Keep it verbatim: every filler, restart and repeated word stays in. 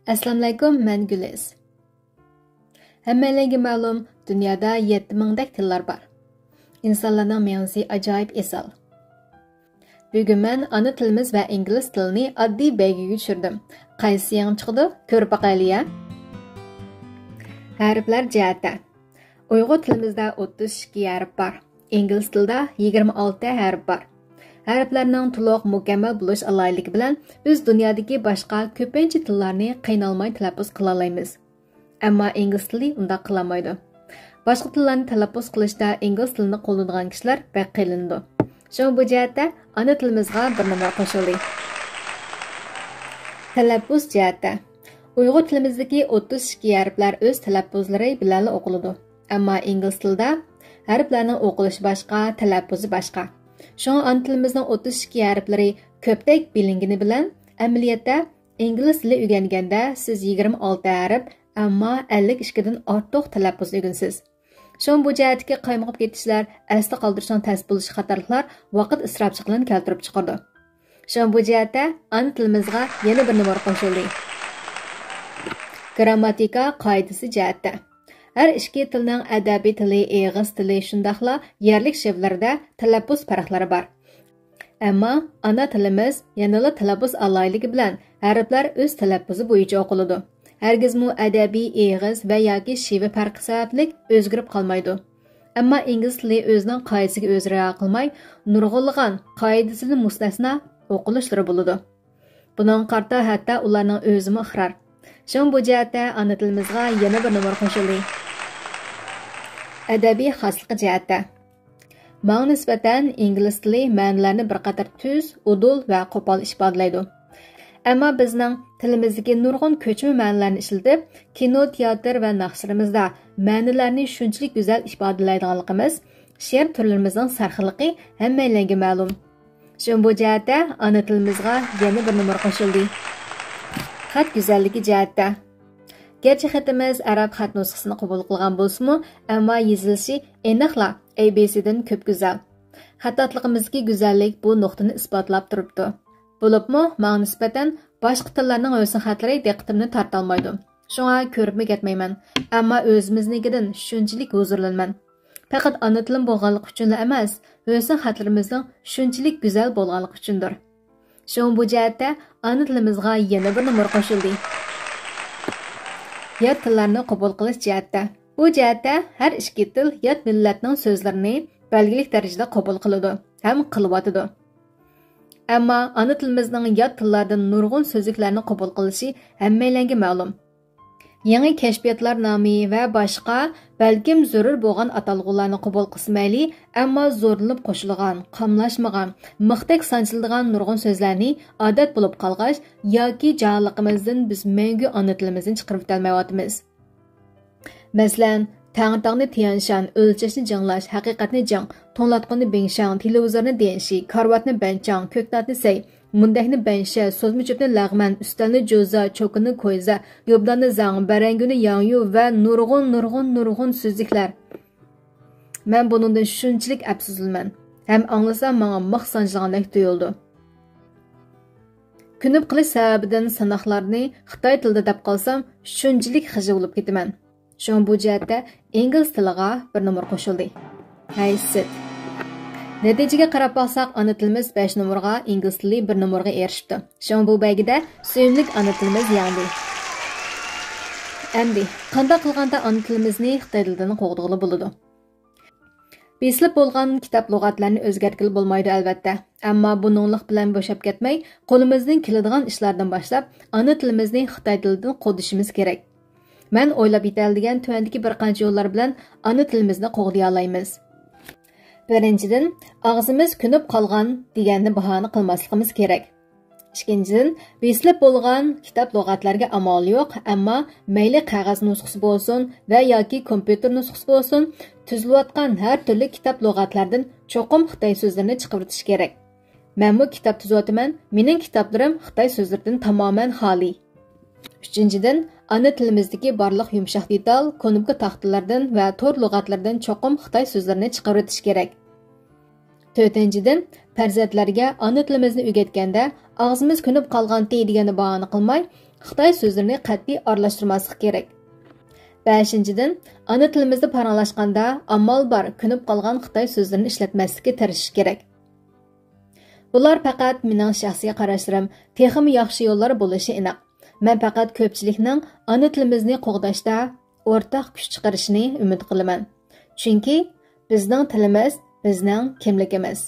ئەسسالامۇئەلەيكۇم، مەن گۈلىز. ھەممەيلەنگە مەلۇم، دۇنيادا يەتتە مىڭدەك تىللار بار. ئىنسانلارنىڭ مېڭىسى ئاجايىپ ئېسىل. بۈگۈن مەن ئانا تىلىمىز ۋە ئىنگلىز تىلىنى ئاددىي بەيگىگە چۈشۈردۈم. قايسىسى يېڭى چىقىدۇ، كۆرۈپ باقايلى ھە. ھەرپلەر جەھەتتە. ئۇيغۇر تىلىمىزدا ئوتتۇز ئىككى ھەرپ بار. ئىنگلىز تىلىدا يىگىرمە ئالتە ھەرپ بار. ھەرپلەرنىڭ تولۇق، مۇكەممەل بولۇش ئالاھىدىلىكى بىلەن بىز دۇنيادىكى باشقا كۆپىنچە تىللارنى قىينالماي تەلەپپۇز قىلالايمىز. ئەمما ئىنگلىز تىلى ئۇنداق قىلالمايدۇ. باشقا تىللارنى تەلەپپۇز قىلىشتا ئىنگلىز تىلىنى قوللىنىدىغان كىشىلەر بەك قىينىلىدۇ. شۇڭا بۇ جەھەتتە ئانا تىلىمىزغا بىر نومۇر قوشۇلدى. تەلەپپۇز جەھەتتە. ئۇيغۇر تىلىمىزدىكى ئوتتۇز ئىككى ھەرپلەر ئۆز تەلەپپۇزلىرى بىلەنلا ئوقۇلىدۇ. ئەمما ئىنگلىز تىلىدا ھەرپلەرنىڭ ئوقۇلۇشى باشقا، تەلەپپۇزى باشقا. شۇڭا ئانا تىلىمىزنىڭ ئوتتۇز ئىككى ھەرپلىرى كۆپتەك بىلىنگىنى بىلەن، ئەمەلىيەتتە ئىنگلىز تىلى ئۆگەنگەندە سىز يىگىرمە ئالتە ھەرپ، ئەمما ئەللىك ئىككىدىن ئارتۇق تەلەپپۇزنى ئۆگىنىسىز. شۇڭا بۇ جەھەتتىكى قايمۇقۇپ كېتىشلەر، ئەستە قالدۇرۇشنىڭ تەس بولۇشى قاتارلىقلار ۋاقىت ئىسراپچىلىقىنى كەلتۈرۈپ چىقىرىدۇ. شۇڭا بۇ جەھەتتە ئانا تىلىمىزغا يەنە بىر نومۇر قوشۇلدى. گرامماتىكا قائىدىسى جەھەتتە. ھەر ئىككى تىلنىڭ ئەدەبىي تىلى، ئېغىز تىلى، شۇنداقلا يەرلىك شېۋىلىرىدە تەلەپپۇز پەرقلىرى بار. ئەمما ئانا تىلىمىز يەنىلا تەلەپپۇز ئالاھىدىلىكى بىلەن ھەرپلەر ئۆز تەلەپپۇزى بويىچە ئوقۇلىدۇ. ھەرگىزمۇ ئەدەبىي، ئېغىز ۋە ياكى شېۋە پەرقى سەۋەبلىك ئۆزگىرىپ قالمايدۇ. ئەمما ئىنگلىز تىلى ئۆزىنىڭ قائىدىسىگە ئۆزى رىئايە قىلماي، نۇرغۇنلىغان قائىدىسىدىن مۇستەسنا ئوقۇلۇشلىرى بولىدۇ. بۇنىڭغا قارىتا ھەتتا ئۇلارنىڭ ئۆزىمۇ ئىقرار. شۇڭا بۇ جەھەتتە ئانا تىلىمىزغا يەنە بىر نومۇر قوشۇلدى. ئەدەبىي خاسلىقى جەھەتتە. ماڭا نىسبەتەن ئىنگلىز تىلى مەنىلەرنى بىر قەدەر تۈز، ئۇدۇل ۋە قوپال ئىپادىلەيدۇ. ئەمما بىزنىڭ تىلىمىزدىكى نۇرغۇن كۆچمە مەنىلەرنى ئىشلىتىپ، كىنو، تىياتىر ۋە ناخشىلىرىمىزدا مەنىلەرنى شۇنچىلىك گۈزەل ئىپادىلەيدىغانلىقىمىز، شېئىر تۈرلىرىمىزنىڭ سەرخىللىقى ھەممەيلەنگە مەلۇم. شۇڭا بۇ جەھەتتە ئانا تىلىمىزغا يەنە بىر نومۇر قوشۇلدى. خەت گۈزەللىكى جەھەتتە. گەرچە خېتىمىز ئەرەب خەت نۇسخىسىنى قوبۇل قىلغان بولسىمۇ، ئەمما يېزىلىشى ئېنىقلا ئەي بى سىدىن كۆپ گۈزەل. خەتتاتلىقىمىزدىكى گۈزەللىك بۇ نۇقتىنى ئىسپاتلاپ تۇرۇپتۇ. بولۇپمۇ ماڭا نىسبەتەن باشقا تىللارنىڭ ھۆسن خەتلىرى دىققىتىمنى تارتالمايدۇ. شۇڭا كۆرۈپمۇ كەتمەيمەن. ئەمما ئۆزىمىزنىڭكىدىن شۇنچىلىك ھۇزۇرلىنىمەن. پەقەت ئانا تىلىم بولغانلىقى ئۈچۈنلا ئەمەس، ھۆسن خەتلىرىمىزنىڭ شۇنچىلىك گۈزەل بولغانلىقى ئۈچۈندۇر. شۇڭا بۇ جەھەتتە ئانا تىلىمىزغا يەنە بىر نومۇر قوشۇلدى. يات تىللارنى قوبۇل قىلىش جەھەتتە. بۇ جەھەتتە ھەر ئىككى تىل يات مىللەتنىڭ سۆزلىرىنى بەلگىلىك دەرىجىدە قوبۇل قىلىدۇ ھەم قىلىۋاتىدۇ. ئەمما ئانا تىلىمىزنىڭ يات تىللاردىن نۇرغۇن سۆزلۈكلەرنى قوبۇل قىلىشى ھەممەيلەنگە مەلۇم. يېڭى كەشپىياتلار نامى ۋە باشقا، بەلكىم زۆرۈر بولغان ئاتالغۇلارنى قوبۇل قىلسا مەيلى، ئەمما زورلىنىپ قوشۇلغان، قاملاشمىغان، مىختەك سانجىلىدىغان نۇرغۇن سۆزلەرنى ئادەت بولۇپ قالغاچ، ياكى جاھىللىقىمىزدىن بىز مەڭگۈ ئانا تىلىمىزنى چىقىرىۋېتەلمەيۋاتىمىز. مەسىلەن، تەڭرىتاغنى تيەنشان، ئۆلچەشنى جىڭلاش، ھەقىقەتنى جىڭ، توڭلاتقۇنى بىڭشاڭ، تېلېۋىزورنى دېنشى، كارىۋاتنى بەنچاڭ، كۆكتاتنى سەي، مۇندەكنى بەنشە، سوزما چۆپنى لەغمەن، ئۈستەلنى جوزا، چوكىنى كويزا، يوبداننى زاڭ، بەرەڭگۈنى ياڭيۇ ۋە نۇرغۇن، نۇرغۇن، نۇرغۇن سۆزلۈكلەر. مەن بۇنىڭدىن شۇنچىلىك ئەپسۇسلىنىمەن ھەم ئاڭلىسام ماڭا مىخ سانجىلغاندەك تۇيۇلىدۇ. كۆنۈپ قېلىش سەۋەبىدىن ساناقلارنى خىتاي تىلىدا دەپ قالسام، شۇنچىلىك خىجىل بولۇپ كېتىمەن. شۇڭا بۇ جەھەتتە ئىنگلىز تىلىغا بىر نومۇر قوشۇلدى. ھەي، سىت. نەتىجىگە قاراپ باقساق، ئانا تىلىمىز بەش نومۇرغا، ئىنگلىز تىلى بىر نومۇرغا ئېرىشىپتۇ. شۇڭا بۇ بەيگىدە سۆيۈملۈك ئانا تىلىمىز يەڭدى. ئەمدى قانداق قىلغاندا ئانا تىلىمىزنى خىتاي تىلىدىن قوغدىغىلى بولىدۇ؟ بېسىلىپ بولغان كىتاب لۇغەتلەرنى ئۆزگەرتكىلى بولمايدۇ، ئەلۋەتتە. ئەمما بۇنىڭلىق بىلەن بوشاپ كەتمەي، قولىمىزدىن كېلىدىغان ئىشلاردىن باشلاپ، ئانا تىلىمىزنى خىتاي تىلىدىن قوغدىشىمىز كېرەك. مەن ئويلاپ يېتەلىگەن تۆۋەندىكى بىر قانچە يوللار بىلەن ئانا تىلىمىزنى قوغدىيالايمىز. بىرىنچىدىن، ئاغزىمىز كۆنۈپ قالغان دېگەننى باھانە قىلماسلىقىمىز كېرەك. ئىككىنچىدىن، بېسىلىپ بولغان كىتاب لۇغەتلەرگە ئامال يوق، ئەمما مەيلى قەغەز نۇسخىسى بولسۇن ۋە ياكى كومپيۇتېر نۇسخىسى بولسۇن، تۈزۈلۈۋاتقان ھەر تۈرلۈك كىتاب لۇغەتلەردىن چوقۇم خىتاي سۆزلىرىنى چىقىرىۋېتىش كېرەك. مەنمۇ كىتاب تۈزۈۋاتىمەن، مېنىڭ كىتابلىرىم خىتاي سۆزلىرىدىن تامامەن خالىي. ئۈچىنچىدىن، ئانا تىلىمىزدىكى بارلىق يۇمشاق دېتال، كۇنۇپكا تاختىلىرىدىن ۋە تور لۇغەتلىرىدىن چوقۇم خىتاي سۆزلىرىنى چىقىرىۋېتىش كېرەك. تۆتىنچىدىن، پەرزەنتلەرگە ئانا تىلىمىزنى ئۆگەتكەندە، ئاغزىمىز كۆنۈپ قالغانتى دېگەننى باھانە قىلماي، خىتاي سۆزلىرىنى قەتئىي ئارىلاشتۇرماسلىق كېرەك. بەشىنچىدىن، ئانا تىلىمىزدا پاراڭلاشقاندا ئامال بار كۆنۈپ قالغان خىتاي سۆزلىرىنى ئىشلەتمەسلىككە تىرىشىش كېرەك. بۇلار پەقەت مېنىڭ شەخسىي قاراشلىرىم، تېخىمۇ ياخشى يوللار بولۇشى ئېنىق. مەن پەقەت كۆپچىلىكنىڭ ئانا تىلىمىزنى قوغداشتا ئورتاق كۈچ چىقىرىشىنى ئۈمىد قىلىمەن. چۈنكى بىزنىڭ تىلىمىز بىزنىڭ كىملىكىمىز.